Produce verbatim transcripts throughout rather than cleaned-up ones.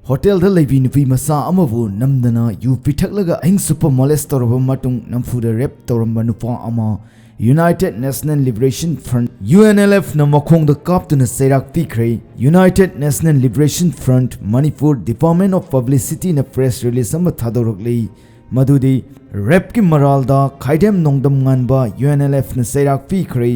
ꯍꯣꯇꯦꯜꯗ ꯂꯩꯕꯤ ꯅꯨꯄꯤ ꯃꯆꯥ ꯑꯃꯕꯨ ꯅꯝꯗꯅ ꯌꯨ ꯄꯤꯊꯛꯂꯒ ꯑꯍꯤꯡ ꯆꯨꯞꯄ ꯃꯣꯂꯦꯁ ꯇꯧꯔꯕ ꯃꯇꯨꯡ ꯅꯝꯐꯨꯗ ꯔꯦꯞ ꯇꯧꯔꯝꯕ ꯅꯨꯄꯥ ꯑꯃ United National Liberation Front, U N L F, ꯅ ꯃꯈꯣꯡꯗ ꯀꯥꯞꯇꯨꯅ ꯆꯩꯔꯥꯛ ꯄꯤꯈ꯭ꯔꯦ꯫ United National Liberation Front Manipur Department of Publicity ꯅ ꯄ꯭ꯔꯦꯁ ꯔꯤꯂꯤꯖ ꯑꯃ ꯊꯥꯗꯣꯔꯛꯂꯤ꯫ ꯃꯗꯨꯗꯤ ꯔꯦꯞꯀꯤ ꯃꯔꯥꯜꯗ ꯈꯥꯏꯗꯦꯝ ꯅꯣꯡꯗꯝ ꯉꯥꯟꯕ U N L F ꯅ ꯆꯩꯔꯥꯛ ꯄꯤꯈ꯭ꯔꯦ꯫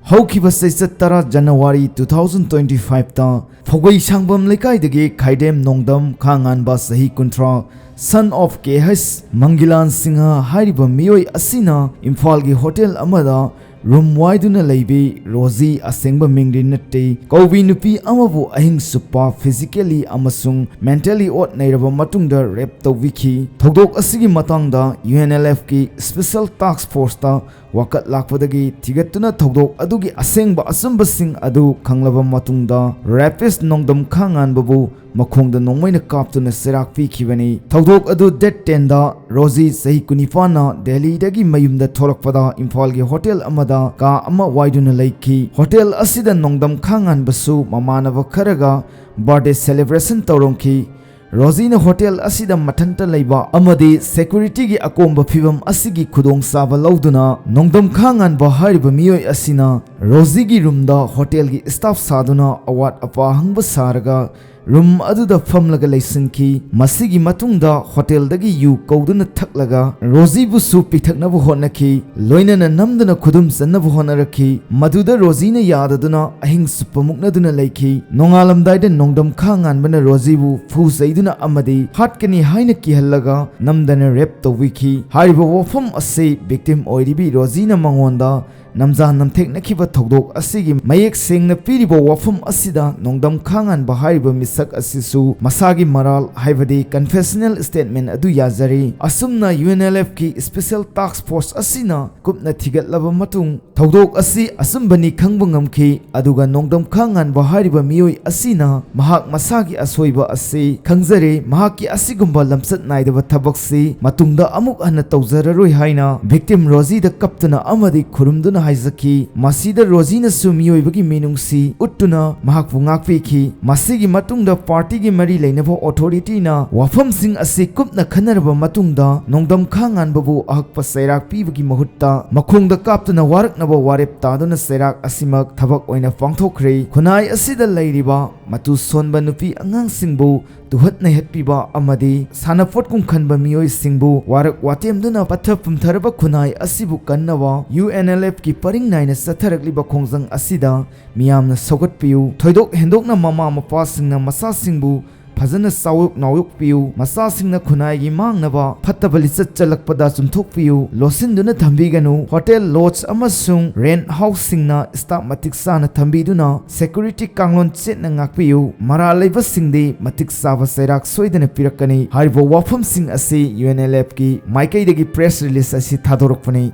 ꯍꯧꯈꯤꯕ ꯆꯩꯆꯠ ꯇꯔꯥ January two thousand twenty five ꯇ ꯐꯧꯒꯩ ꯁꯥꯡꯕꯝ ꯂꯩꯀꯥꯏꯗꯒꯤ ꯈꯥꯏꯗꯦꯝ ꯅꯣꯡꯗꯝ ꯈꯥꯉꯥꯟꯕ ꯆꯍꯤ ꯀꯨꯟꯊ꯭ꯔꯥ, son of K H ꯃꯪꯒꯤꯂꯥꯟ Singh ꯍꯥꯏꯔꯤꯕ ꯃꯤꯑꯣꯏ ꯑꯁꯤꯅ ꯏꯝꯐꯥꯜꯒꯤ ꯍꯣꯇꯦꯜ ꯑꯃꯗ ꯔꯨꯝ ꯋꯥꯏꯗꯨꯅ ꯂꯩꯕꯤ ꯔꯣꯖꯤ, ꯑꯁꯦꯡꯕ ꯃꯤꯡꯗꯤ ꯅꯠꯇꯦ, ꯀꯧꯕꯤ ꯅꯨꯄꯤ ꯑꯃꯕꯨ ꯑꯍꯤꯡ ꯆꯨꯞꯄ physically ꯑꯃꯁꯨꯡ mentally ꯑꯣꯠ ꯅꯩꯔꯕ ꯃꯇꯨꯡꯗ ꯔꯦꯞ ꯇꯧꯕꯤꯈꯤ꯫ ꯊꯧꯗꯣꯛ ꯑꯁꯤꯒꯤ ꯃꯇꯥꯡꯗ U N L F ꯀꯤ Special Task Force ꯇ ꯋꯥꯀꯠ ꯂꯥꯛꯄꯗꯒꯤ ꯊꯤꯒꯠꯇꯨꯅ ꯊꯧꯗꯣꯛ ꯑꯗꯨꯒꯤ ꯑꯁꯦꯡꯕ ꯑꯆꯨꯝꯕꯁꯤꯡ ꯑꯗꯨ ꯈꯪꯂꯕ ꯃꯇꯨꯡꯗ ꯔꯦꯄꯤꯁ ꯅꯣꯡꯗꯝ ꯈꯥꯉꯥꯟꯕꯕꯨ ꯃꯈꯣꯡꯗ ꯅꯣꯡꯃꯩꯅ ꯀꯥꯞꯇꯨꯅ ꯆꯩꯔꯥꯛ ꯄꯤꯈꯤꯕꯅꯤ꯫ ꯊꯧꯗꯣꯛ ꯑꯗꯨ date ten ꯗ ꯔꯣꯖꯤ ꯆꯍꯤ ꯀꯨꯟꯅꯤꯄꯥꯟꯅ ꯗꯦꯜꯂꯤꯗꯒꯤ ꯃꯌꯨꯝꯗ ꯊꯣꯔꯛꯄꯗ ꯏꯝꯐꯥꯜꯒꯤ ꯍꯣꯇꯦꯜ ꯑꯃꯗ ꯀꯥ ꯑꯃ ꯋꯥꯏꯗꯨꯅ ꯂꯩꯈꯤ꯫ ꯍꯣꯇꯦꯜ ꯑꯁꯤꯗ ꯅꯣꯡꯗꯝ ꯈꯥꯉꯥꯟꯕꯁꯨ ꯃꯃꯥꯟꯅꯕ ꯈꯔꯒ birthday celebration ꯇꯧꯔꯝꯈꯤ꯫ ꯔꯣꯖꯤꯅ ꯍꯣꯇꯦꯜ ꯑꯁꯤꯗ ꯃꯊꯟꯇ ꯂꯩꯕ ꯑꯃꯗꯤ security ꯒꯤ ꯑꯀꯣꯝꯕ ꯐꯤꯚꯝ ꯑꯁꯤꯒꯤ ꯈꯨꯗꯣꯡꯆꯥꯕ ꯂꯧꯗꯨꯅ ꯅꯣꯡꯗꯝ ꯈꯥꯉꯥꯟꯕ ꯍꯥꯏꯔꯤꯕ ꯃꯤꯑꯣꯏ ꯑꯁꯤꯅ ꯔꯣꯖꯤꯒꯤ ꯔꯨꯝꯗ ꯍꯣꯇꯦꯜꯒꯤ staff ꯁꯥꯗꯨꯅ ꯑꯋꯥꯠ ꯑꯄꯥ ꯍꯪꯕ ꯁꯥꯔꯒ ꯔꯨꯝ ꯑꯗꯨꯗ ꯐꯝꯂꯒ ꯂꯩꯁꯤꯟꯈꯤ꯫ ꯃꯁꯤꯒꯤ ꯃꯇꯨꯡꯗ ꯍꯣꯇꯦꯜꯗꯒꯤ ꯌꯨ ꯀꯧꯗꯨꯅ ꯊꯛꯂꯒ ꯔꯣꯖꯤꯕꯨꯁꯨ ꯄꯤꯊꯛꯅꯕ ꯍꯣꯠꯅꯈꯤ, ꯂꯣꯏꯅꯅ ꯅꯝꯗꯨꯅ ꯈꯨꯗꯨꯝ ꯆꯟꯅꯕ ꯍꯣꯠꯅꯔꯛꯈꯤ꯫ ꯃꯗꯨꯗ ꯔꯣꯖꯤꯅ ꯌꯥꯗꯗꯨꯅ ꯑꯍꯤꯡ ꯆꯨꯞꯄ ꯃꯨꯛꯅꯗꯨꯅ ꯂꯩꯈꯤ꯫ ꯅꯣꯡꯉꯥꯜꯂꯝꯗꯥꯏꯗ ꯅꯣꯡꯗꯝ ꯈꯥꯉꯥꯟꯕꯅ ꯔꯣꯖꯤꯕꯨ ꯐꯨ ꯆꯩꯗꯨꯅ ꯑꯃꯗꯤ ꯍꯥꯠꯀꯅꯤ ꯍꯥꯏꯅ ꯀꯤꯍꯜꯂꯒ ꯅꯝꯗꯅ ꯔꯦꯞ ꯇꯧꯕꯤꯈꯤ꯫ ꯍꯥꯏꯔꯤꯕ ꯋꯥꯐꯝ ꯑꯁꯤ victim ꯑꯣꯏꯔꯤꯕꯤ ꯔꯣꯖꯤꯅ ꯃꯉꯣꯟꯗ ꯅꯝꯖꯥ ꯅꯝꯊꯦꯛꯅꯈꯤꯕ ꯊꯧꯗꯣꯛ ꯑꯁꯤꯒꯤ ꯃꯌꯦꯛ ꯁꯦꯡꯅ ꯄꯤꯔꯤꯕ ꯋꯥꯐꯝ ꯑꯁꯤꯗ ꯅꯣꯡꯗꯝ ꯈꯥꯉꯥꯟꯕ ꯍꯥꯏꯔꯤꯕ ꯃꯤꯁꯛ ꯑꯁꯤꯁꯨ ꯃꯁꯥꯒꯤ ꯃꯔꯥꯜ ꯍꯥꯏꯕꯗꯤ confessional statement ꯑꯗꯨ ꯌꯥꯖꯔꯤ꯫ ꯑꯁꯨꯝꯅ U N L F ꯀꯤ Special Task Force ꯑꯁꯤꯅ ꯀꯨꯞꯅ ꯊꯤꯒꯠꯂꯕ ꯃꯇꯨꯡ ꯊꯧꯗꯣꯛ ꯑꯁꯤ ꯑꯆꯨꯝꯕꯅꯤ ꯈꯪꯕ ꯉꯝꯈꯤ, ꯑꯗꯨꯒ ꯅꯣꯡꯗꯝ ꯈꯥꯉꯥꯟꯕ ꯍꯥꯏꯔꯤꯕ ꯃꯤꯑꯣꯏ ꯑꯁꯤꯅ ꯃꯍꯥꯛ ꯃꯁꯥꯒꯤ ꯑꯁꯣꯏꯕ ꯑꯁꯤ ꯈꯪꯖꯔꯦ, ꯃꯍꯥꯛꯀꯤ ꯑꯁꯤꯒꯨꯝꯕ ꯂꯝꯆꯠ ꯅꯥꯏꯗꯕ ꯊꯕꯛꯁꯤ ꯃꯇꯨꯡꯗ ꯑꯃꯨꯛ ꯍꯟꯅ ꯇꯧꯖꯔꯔꯣꯏ ꯍꯥꯏꯅ victim ꯔꯣꯖꯤꯗ ꯀꯞꯇꯨꯅ ꯑꯃꯗꯤ ꯈꯨꯔꯨꯝꯗꯨꯅ ꯍꯥꯏꯖꯈꯤ꯫ ꯃꯁꯤꯗ ꯔꯣꯖꯤꯅꯁꯨ ꯃꯤꯑꯣꯏꯕꯒꯤ ꯃꯤꯅꯨꯡꯁꯤ ꯎꯠꯇꯨꯅ ꯃꯍꯥꯛꯄꯨ ꯉꯥꯛꯄꯤꯈꯤ꯫ ꯃꯁꯤꯒꯤ ꯃꯇꯨꯡꯗ ꯄꯥꯔꯇꯤꯒꯤ ꯃꯔꯤ ꯂꯩꯅꯕ ꯑꯣꯊꯣꯔꯤꯇꯤꯅ ꯋꯥꯐꯝꯁꯤꯡ ꯑꯁꯤ ꯀꯨꯞꯅ ꯈꯟꯅꯔꯕ ꯃꯇꯨꯡꯗ ꯅꯣꯡꯗꯝ ꯈꯥ ꯉꯥꯟꯕꯕꯨ ꯑꯍꯛꯄ ꯆꯩꯔꯥꯛ ꯄꯤꯕꯒꯤ ꯃꯍꯨꯠꯇ ꯃꯈꯣꯡꯗ ꯀꯥꯞꯇꯨꯅ ꯋꯥꯔꯛꯅꯕ ꯋꯥꯔꯦꯞ ꯇꯥꯗꯨꯅ ꯆꯩꯔꯥꯛ ꯑꯁꯤꯃꯛ ꯊꯕꯛ ꯑꯣꯏꯅ ꯄꯥꯡꯊꯣꯛꯈ꯭ꯔꯦ꯫ ꯈꯨꯟꯅꯥꯏ ꯑꯁꯤꯗ ꯂꯩꯔꯤꯕ ꯃꯇꯨ ꯁꯣꯟꯕ ꯅꯨꯄꯤ ꯑꯉꯥꯡꯁꯤꯡꯕꯨ ꯇꯨꯍꯠ ꯅꯩꯍꯠꯄꯤꯕ ꯑꯃꯗꯤ ꯁꯥꯟꯅꯄꯣꯠ ꯀꯨꯝꯈꯟꯕ ꯃꯤꯑꯣꯏꯁꯤꯡꯕꯨ ꯋꯥꯔꯛ ꯋꯥꯇꯦꯝꯗꯨꯅ ꯄꯠꯊ ꯄꯨꯝꯊꯔꯕ ꯈꯨꯟꯅꯥꯏ ꯑꯁꯤꯕꯨ ꯀꯟꯅꯕ ꯌꯨ ꯑꯦꯟ ꯑꯦꯜ ꯑꯦꯐꯀꯤ ꯄꯔꯤꯡ ꯅꯥꯏꯅ ꯆꯠꯊꯔꯛꯂꯤꯕ ꯈꯣꯡꯖꯪ ꯑꯁꯤꯗ ꯃꯤꯌꯥꯝꯅ ꯁꯧꯒꯠꯄꯤꯌꯨ꯫ ꯊꯣꯏꯗꯣꯛ ꯍꯦꯟꯗꯣꯛꯅ ꯃꯃꯥ ꯃꯄꯥꯁꯤꯡꯅ ꯃꯆꯥꯁꯤꯡꯕꯨ ꯐꯖꯅ ꯆꯥꯎꯌꯣꯛ ꯅꯥꯎꯌꯣꯛꯄꯤꯌꯨ꯫ ꯃꯆꯥꯁꯤꯡꯅ ꯈꯨꯟꯅꯥꯏꯒꯤ ꯃꯥꯡꯅꯕ ꯐꯠꯇꯕ ꯂꯤꯆꯠ ꯆꯠꯂꯛꯄꯗ ꯆꯨꯝꯊꯣꯛꯄꯤꯌꯨ꯫ ꯂꯣꯠꯁꯤꯟꯗꯨꯅ ꯊꯝꯕꯤꯒꯅꯨ꯫ ꯍꯣꯇꯦꯜ, ꯂꯣꯗꯖ ꯑꯃꯁꯨꯡ ꯔꯦꯟꯠ ꯍꯥꯎꯁꯁꯤꯡꯅ ꯁ꯭ꯇꯥꯐ ꯃꯇꯤꯛ ꯆꯥꯅ ꯊꯝꯕꯤꯗꯨꯅ ꯁꯦꯀ꯭ꯌꯨꯔꯤꯇꯤ ꯀꯥꯡꯂꯣꯟ ꯆꯦꯠꯅ ꯉꯥꯛꯄꯤꯌꯨ꯫ ꯃꯔꯥꯜ ꯂꯩꯕꯁꯤꯡꯗꯤ ꯃꯇꯤꯛ ꯆꯥꯕ ꯆꯩꯔꯥꯛ ꯁꯣꯏꯗꯅ ꯄꯤꯔꯛꯀꯅꯤ꯫ ꯍꯥꯏꯔꯤꯕ ꯋꯥꯐꯝꯁꯤꯡ ꯑꯁꯤ ꯌꯨ ꯑꯦꯟ ꯑꯦꯜ ꯑꯦꯐꯀꯤ ꯃꯥꯏꯀꯩꯗꯒꯤ ꯄ꯭ꯔꯦꯁ ꯔꯤꯂꯤꯖ ꯑꯁꯤ ꯊꯥꯗꯣꯔꯛꯄꯅꯤ꯫